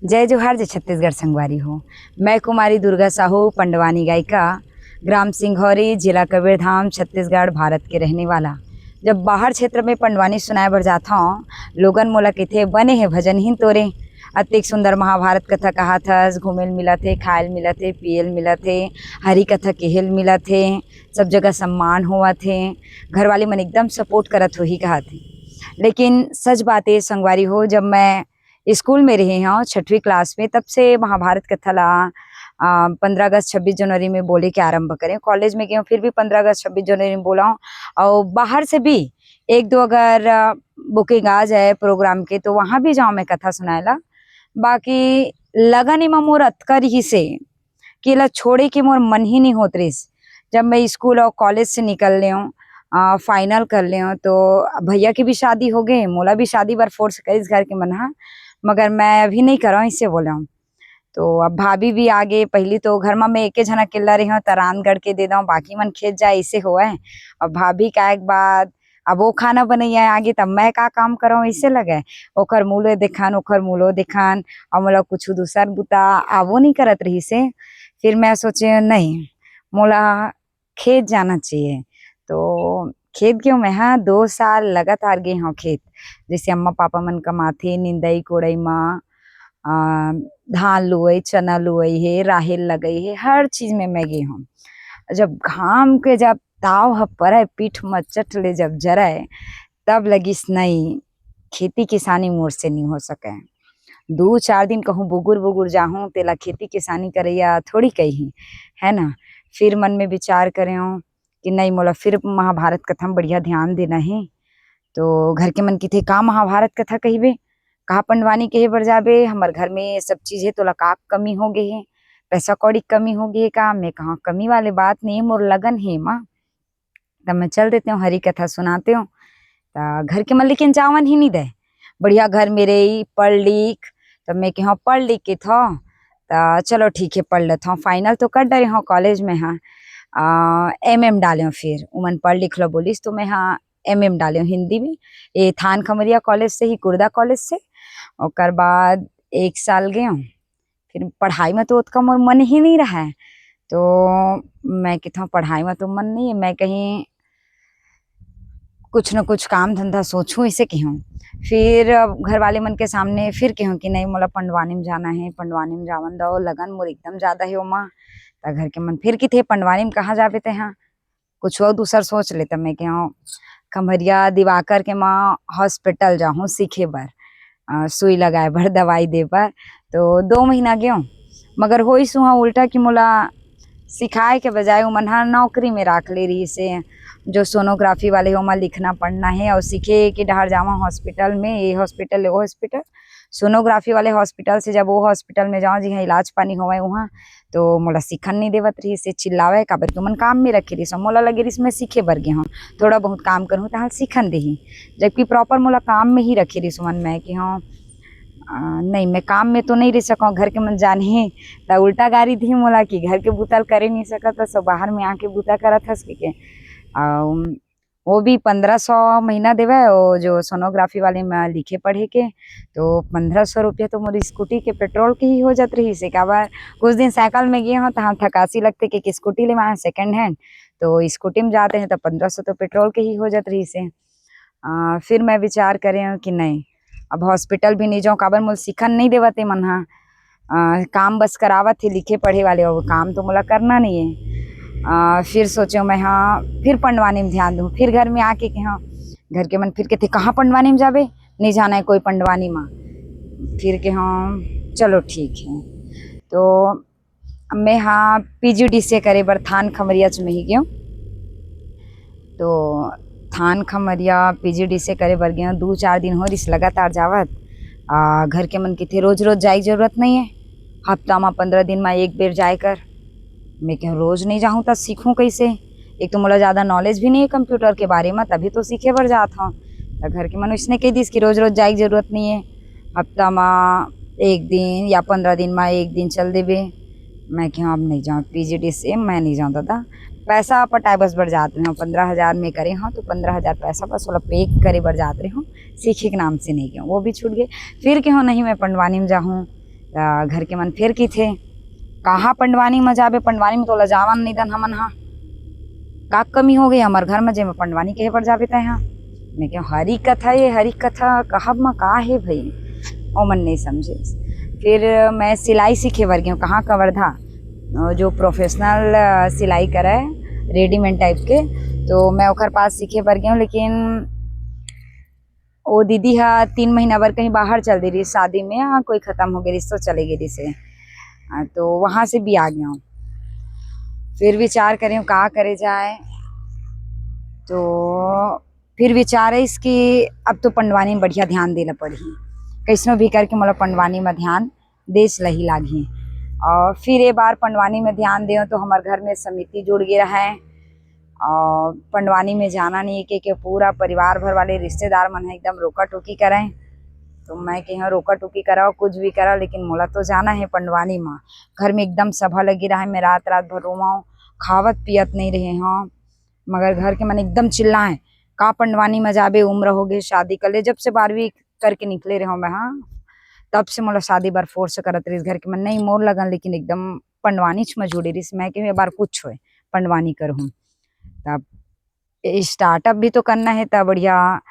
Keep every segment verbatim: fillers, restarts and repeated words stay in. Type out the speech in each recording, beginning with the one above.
जय जोहार, जय छत्तीसगढ़ संगवारी हो। मैं कुमारी दुर्गा साहू, पंडवानी गायिका, ग्राम सिंघौरी, जिला कबीरधाम, छत्तीसगढ़, भारत के रहने वाला। जब बाहर क्षेत्र में पंडवानी सुनाए बर जात हौं, लोगन मोला कहिथे, "बने हे भजन ही तोरे, अतेक सुंदर महाभारत कथा कहाथस, घूमे ल मिलत हे, खाए ल मिलत हे, पिए ल मिलत हे, हरी कथा केहे ल मिलत हे, सब जगह सम्मान होवत हे, घरवाले मन एकदम support करत होही," कहाथे। लेकिन सच बात ए संगवारी हो, जब मैं स्कूल में रहे हौं छठवीं class में, तब से महाभारत कथा ला, अ, पंद्रह अगस्त, छब्बीस जनवरी में बोले के आरंभ करें। कॉलेज में गए हौं, फिर भी पंद्रह अगस्त, छब्बीस जनवरी में बोला हूँ। और बाहर से भी एक दो अगर, अ, booking आ जाए program के, तो वहाँ भी जाऊँ मैं कथा सुनाए ला। बाकी लगन एमा मोर अतका रिहिसे कि एला छोड़े के मोर मन ही नहीं होत रिस। जब मैं स्कूल और कॉलेज से निकल ले हूँ, आ, final कर ले हूँ, तो भैया की भी शादी हो गई, मोला भी शादी बर force करिस घर के मन हा, मगर मैं अभी नहीं करो, इसे बोले हूँ। तो अब भाभी भी आ गई। पहली तो घर में मैं एके झन अकेला रही हूँ, त रांध गढ़ के दे दऊँ, बाकी मन खेत जाए, इसे होए। अब भाभी का एक बात, अब वो खाना बनैया आगे, तब मैं का काम करौं, इसे लगे। ओकर मुलो देखन, ओकर मुलो देखन, और मोला कुछ दूसर बुता आवो नहीं करत रहिसे। फिर मैं सोचे, नहीं, मोला खेत जाना चाहिए। तो खेत गयो मैं, हाँ, दो साल लगातार गए हूँ खेत। जैसे अम्मा पापा मन कमाथे, निंदई कोड़ई मा, आ, धान लुवई, चना लुवई हे, राहेर लगई हे, हर चीज में मैं गई हूँ। जब घाम के जब ताव ह परय, पीठ म चट ले जब जरय, तब लगिस, "नहीं, खेती किसानी मोर से नहीं हो सके।" दू चार दिन कहूँ बुगुर बुगुर जाहूँ, तेला खेती किसानी करैया थोड़ी कही, है ना? फिर मन में विचार करेंव कि नहीं, मोला फिर महाभारत कथा में बढ़िया ध्यान देना हे। तो घर के मन किथे, "का महाभारत कथा कहिबे? का पंडवानी कहे बर जाबे? हमर घर में ये सब चीज हे, तोला का कमी हो गई हे? पैसा कौड़ी कमी हो गई हे का?" मैं कहा, "कमी वाले बात नहीं, मोर लगन हे माँ।" तब मैं चल देते हूँ, हरी कथा सुनाते हूँ। त घर के मन लेकिन जावन ही नहीं दे। बढ़िया घर मेरे ही पढ़ लिख, तब मैं कहा, "पढ़ लिख के था, त चलो ठीक है, पढ़ लेता हूँ।" Final तो कर डरे हूँ कॉलेज में, हाँ, एम एम डाले हूँ। फिर उमन पढ़ लिख लो बोलिस, तो मैं, हाँ, एम एम डाले हूँ हिंदी में, ये थान खमरिया कॉलेज से ही, कुर्दा कॉलेज से। ओकर बाद एक साल गए हूँ, फिर पढ़ाई में तो ओतका मोर मन ही नहीं रहा है। तो मैं किथों, "पढ़ाई में तो मन नहीं है, मैं कहीं कुछ न कुछ काम धंधा सोचूं," इसे कहूँ। फिर अब घर वाले मन के सामने फिर कहूँ कि "नहीं, मोला पंडवानी में जाना है, पंडवानी में जावन दो, लगन मोर एकदम ज्यादा है ओमा।" त घर के मन फिर किथे, "पंडवानी में कहाँ जाबे ते हाँ, कुछ और दूसर सोच ले।" त मैं कहूँ, "खमरिया दिवाकर के माँ हॉस्पिटल जाहूँ सीखे बर, अ, सुई लगाए बर, दवाई दे बर।" तो दो महीना गयो, मगर होइस उहाँ उल्टा कि मोला सिखाए के बजाय उमन ह नौकरी में राख ले रहिस हे, जो सोनोग्राफी वाले, ओमा लिखना पढ़ना है और सीखे के डहर जावा हॉस्पिटल में, ये हॉस्पिटल, वो हॉस्पिटल। सोनोग्राफी वाले हॉस्पिटल से जब वो हॉस्पिटल में जाओ, जिहाँ इलाज पानी होवे उहाँ, तो मोला सीखन नहीं देवत रहिस हे, चिल्लावे, काबर कि ओमन काम में रखे रहिस, मोला लगे रहिस मैं सीखे बर गे हूँ, थोड़ा बहुत काम करूँ, तहाँ सीखन देही, जबकि proper मोला काम में ही रखे रहिस ओमन, मैं कि हाँ, अ, नहीं, मैं काम में तो नहीं रह सकूँ, घर के मन जानही, त उल्टा गारी दी मोला कि घर के बुता ल करे नहीं सकत, त सब बाहर में आके बुता करत हस के। अ, वो भी पंद्रह सौ महीना देवे, वो जो सोनोग्राफी वाले में लिखे पढ़े के, तो पंद्रह सौ रुपया तो मोर स्कूटी के पेट्रोल के ही हो जात रहिस हे। काबर कुछ दिन साइकिल में गए हूँ, तहाँ थकासी लगथे के, कि स्कूटी ले वहाँ सेकंड हैंड, तो स्कूटी में जाते हैं तो पंद्रह सौ तो पेट्रोल के ही हो जात रहिस हे। अ, फिर मैं विचार करे हूँ कि नहीं, अब हॉस्पिटल भी नहीं जाऊँ, काबर मोल सीखन नहीं देवत ए मन हा। अ, काम बस करावत हे लिखे पढ़े वाले, और काम तो मोला करना नहीं है। अ, फिर सोचे मैं, हाँ, फिर पंडवानी में ध्यान दूँ। फिर घर में आके कि हाँ, घर के मन फिर कहते, "कहाँ पंडवानी में जाबे? नहीं जाना है कोई पंडवानी में।" फिर के हाँ, चलो ठीक है। तो मैं हाँ पीजीडीसीए करे बर थान खमरिया च में ही गयो। तो थान खमरिया पीजीडीसीए करे बर गयो, दू चार दिन हो रिस लगातार जावत। आ, घर के मन किथे रोज रोज जाए के जरूरत नहीं है, हफ्ता मा पंद्रह दिन मा एक बेर जाए कर। मैं कहूँ रोज नहीं जाहूँ त सीखूँ कैसे? एक तो मोला ज्यादा नॉलेज भी नहीं है कंप्यूटर के बारे में, तभी तो सीखे बर जात हूँ। त घर के मन इसने कह दिस कि रोज रोज जाए के जरूरत नहीं है, हफ्ता मा एक दिन या पंद्रह दिन मा एक दिन चल देबे। मैं कहूँ अब नहीं जाऊँ पीजीडीसीए, मैं नहीं जाऊँ दादा। पैसा पटाए बस बर जात रहे हूँ, पंद्रह हजार में करे हूँ तो पंद्रह हजार पैसा बस ओला पे करे बर जात रहे हूँ, सीखे के नाम से नहीं गए, वो भी छूट गए। फिर कहूँ नहीं मैं पंडवानी में जाहूँ, त त घर के मन फेर किथे, "कहाँ पंडवानी म जाबे? पंडवानी म तोला जावन नइ दन हमन हा। का कमी हो गई हमर घर म, जे म पंडवानी कहे बर जाबे तैं हा?" मैं कहूँ, "हरी कथा ये, हरी कथा कहब म का हे भई?" ओमन नइ समझे। फिर मैं सिलाई सीखे बर गेहूँ, कहाँ, कवर्धा, अ, जो professional, अ, सिलाई करे, readymade type के, तो मैं ओकर पास सीखे बर गेहूँ, लेकिन वो दीदी हा तीन महीना बर कहीं बाहर चल दे रही शादी में, हाँ, कोई खत्म हो गई रिश्ता, चले गई रिश्ते। हाँ, तो वहाँ से भी आ गया हूँ। फिर विचार करें का करे जाए, तो फिर विचार है इसकी, अब तो पंडवानी में बढ़िया ध्यान देना पड़ही, कैसनो भी करके मोला पंडवानी में ध्यान देच लही लागही। और फिर ये बार पंडवानी में ध्यान देव तो हमार घर में समिति जुड़ गए रहे, और पंडवानी में जाना नहीं के, के पूरा परिवार भर वाले रिश्तेदार मन है एकदम रोका टोकी करें। तो मैं कही, "रोका टोकी कराओ, कुछ भी कराओ, लेकिन मोला तो जाना है पंडवानी में।" घर में एकदम सभा लगी रहे, मैं रात रात भर रोवाऊँ, खावत पियत नहीं रहे हूँ, मगर घर के मन एकदम चिल्लाए, "का पंडवानी में जाबे, उम्र हो गई शादी कर ले।" जब से बारहवीं करके निकले रहे मैं, हाँ, तब से मोला शादी बर force करत रहिस घर के मन, नहीं मोर लगन, लेकिन एकदम पंडवानी च में जुड़े रहिस। मैं कही, "ये बार कुछ होए, पंडवानी करहूँ।" तब startup भी तो करना है, त बढ़िया,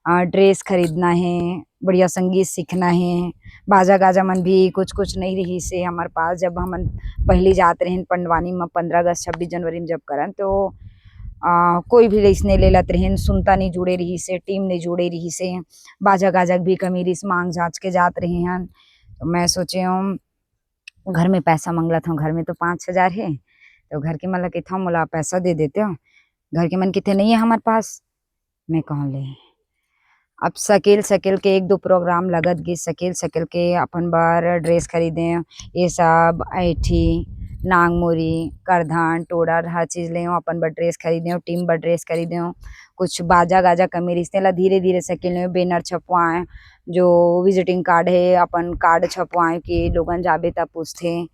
अ, dress खरीदना है, बढ़िया संगीत सीखना है, बाजा गाजा मन भी कुछ कुछ नहीं रहिस हे हमर पास। जब हमन पहली जात रहेन पंडवानी में, पंद्रह अगस्त, छब्बीस जनवरी में जब करन, तो, अ, कोई भी इसने ले लेत रहेन, सुनता नहीं जुड़े रहिस हे, team नहीं जुड़े रहिस हे, बाजा गाजा के भी कमी रहिस, मांग जांच के जात रहे हन। तो मैं सोचे हूँ, घर में पैसा मंगलत हूँ, घर में तो पाँच हजार है, तो घर के मन ला कहत हूँ, "मोला पैसा दे देते हो।" घर के मन किथे, "नहीं है हमारे पास।" मैं कहूँ, "ले।" अब सकेल सकेल के एक दो program लगत गिस, सकेल सकेल के अपन बर dress खरीदे, ये सब ऐठी, नांगमोरी, करधन, टोड़ा, हर चीज ले, अपन बर dress खरीदे, team बर dress खरीदे, कुछ बाजा गाजा कमी रिहिस तेला धीरे धीरे सकेल में banner छपवाए, जो visiting card है, अपन card छपवाए कि लोगन जाबे त पूछथे,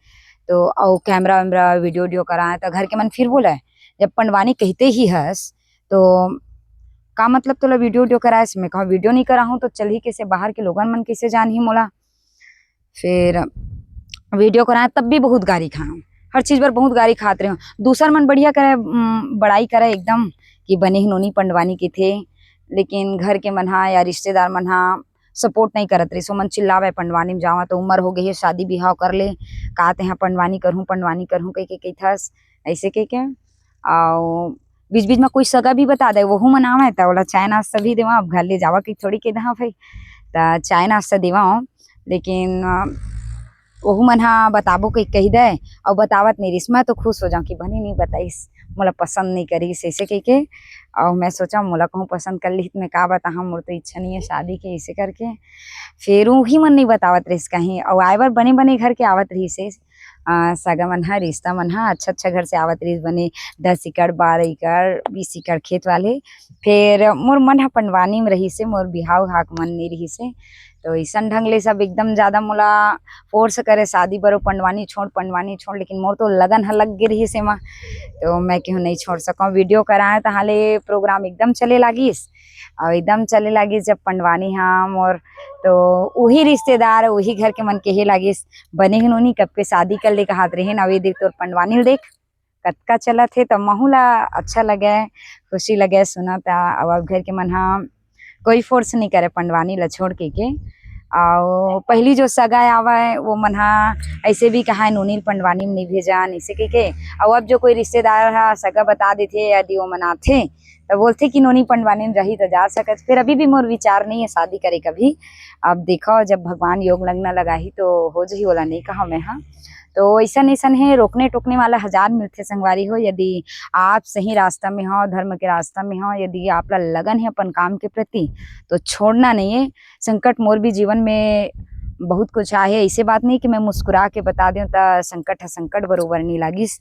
तो अउ camera वैमरा, video उडियो कराए, त घर के मन फिर बोले, "जब पंडवानी कहते ही हस, तो का मतलब तोला video उडियो कराए से?" मैं कहा, "video नहीं कराहूँ तो चलही कैसे, बाहर के लोगन मन कैसे जानही मोला?" फिर video कराए तब भी बहुत गारी खाए, हर चीज बर बहुत गारी खात रहे। दूसर मन बढ़िया करे, उम, बड़ाई करे एकदम कि बने ही नोनी पंडवानी किथे, लेकिन घर के मन हा या रिश्तेदार मन हा support नहीं करत रहिस। ओमन चिल्लावे, "पंडवानी में जावा तो उम्र हो गई है, शादी बिहाव कर ले, का तेहा पंडवानी करहूँ, पंडवानी करहूँ," कह के कहिथस, ऐसे कह के। अउ बीच-बीच में कोई सगा भी बता दे, वहू मन आवय, त ओला चाय नाश्ता भी देवा, अब घर ले जावा कि थोड़ी के दहा भाई, त चाय नाश्ता देवा, लेकिन, अ, वहू मन हा बताबो कहि, कहि दे, अउ बतावत नहीं रिहिस। मैं तो खुश हो जाऊँ कि बने नहीं बताइस, मोला पसंद नहीं करिस, ऐसे कहि के। अउ मैं सोचा, मोला कहूँ पसंद कर लिही, त मैं का बताहूँ, मोर तो इच्छा नहीं है शादी के, ऐसे करके। फिर वही मन नहीं बतावत रहिस कहीं, अउ आए बर बने-बने घर के आवत रहिस हे। अ, सगा मन हा, रिश्ता मन हा, अच्छा-अच्छा घर से आवत रहिस, बने दस एकड़, बारह एकड़, बीस एकड़ खेत वाले। फिर मोर मन हा पंडवानी में रहिस हे, मोर बिहाव हाक मन नहीं रहिस हे। तो अइसन ढंग ले सब एकदम ज्यादा मोला force करे शादी बर, "पंडवानी छोड़, पंडवानी छोड़," लेकिन मोर तो लगन ह लग गे रहिस एमा, तो मैं केहू नहीं छोड़ सकौं। Video कराए तहाँ ले program एकदम चले लागिस, अउ एकदम चले लागिस जब पंडवानी ह मोर, तो उही रिश्तेदार, उही घर के मन केहे लागिस, "बने ही नोनी, कब के शादी कर ले कहत रहे न, अउ ये देख तोर पंडवानी ल देख।" कतका चलत हे, त महू ला अच्छा लगे, खुशी लगे सुनत। अउ अब घर के मन हा कोई force नहीं करे पंडवानी ला छोड़ के, के। अउ पहली जो सगा आवय, वो मन हा ऐसे भी कहा, "नोनी ल पंडवानी में नहीं भेजन," ऐसे कह के। अउ अब जो कोई रिश्तेदार हा सगा बता देथे, यदि वो मन आथे, त बोलथे कि नोनी पंडवानी में रही त जा सकत। फिर अभी भी मोर विचार नहीं है शादी करे का भी। अब देखो, जब भगवान योग लगना लगाही, तो हो जही, ओला नहीं कहा मैं हा। तो अइसन, अइसन हे, रोकने टोकने वाला हजार मिलथे संगवारी हो। यदि आप सही रास्ता में हो, धर्म के रास्ता में हो, यदि आप ला लगन है अपन काम के प्रति, तो छोड़ना नहीं है। संकट मोर भी जीवन में बहुत कुछ आहे, ऐसे बात नहीं कि मैं मुस्कुरा के बता दें, त संकट है, संकट बरोबर नहीं लागिस।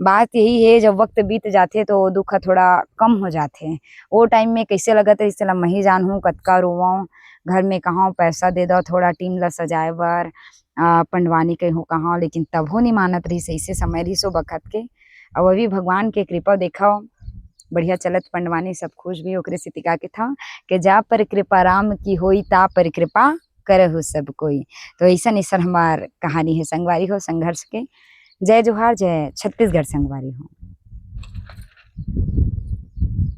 बात यही है, जब वक्त बीत जाथे, तो दुख थोड़ा कम हो जाथे। वो time में कैसे लगत रहिस, तेला मैं ही जानहूँ, कतका रोवंव, घर में कहंव, "पैसा दे दो थोड़ा team ला सजाए बर।" अ, पंडवानी कहीं हो कहा, लेकिन तभो नहीं मानत रहिस, ऐसे समय रहिस ओ बखत के। अउ अभी भगवान के कृपा देखव, बढ़िया चलत पंडवानी, सब खुश भी, ओकरे सेती का कथंव कि जा पर कृपा राम की होई, ता पर कृपा करहु सब कोई। तो ऐसन ऐसन हमार कहानी है संगवारी हो संघर्ष के। जय जोहार, जय छत्तीसगढ़ संगवारी हो।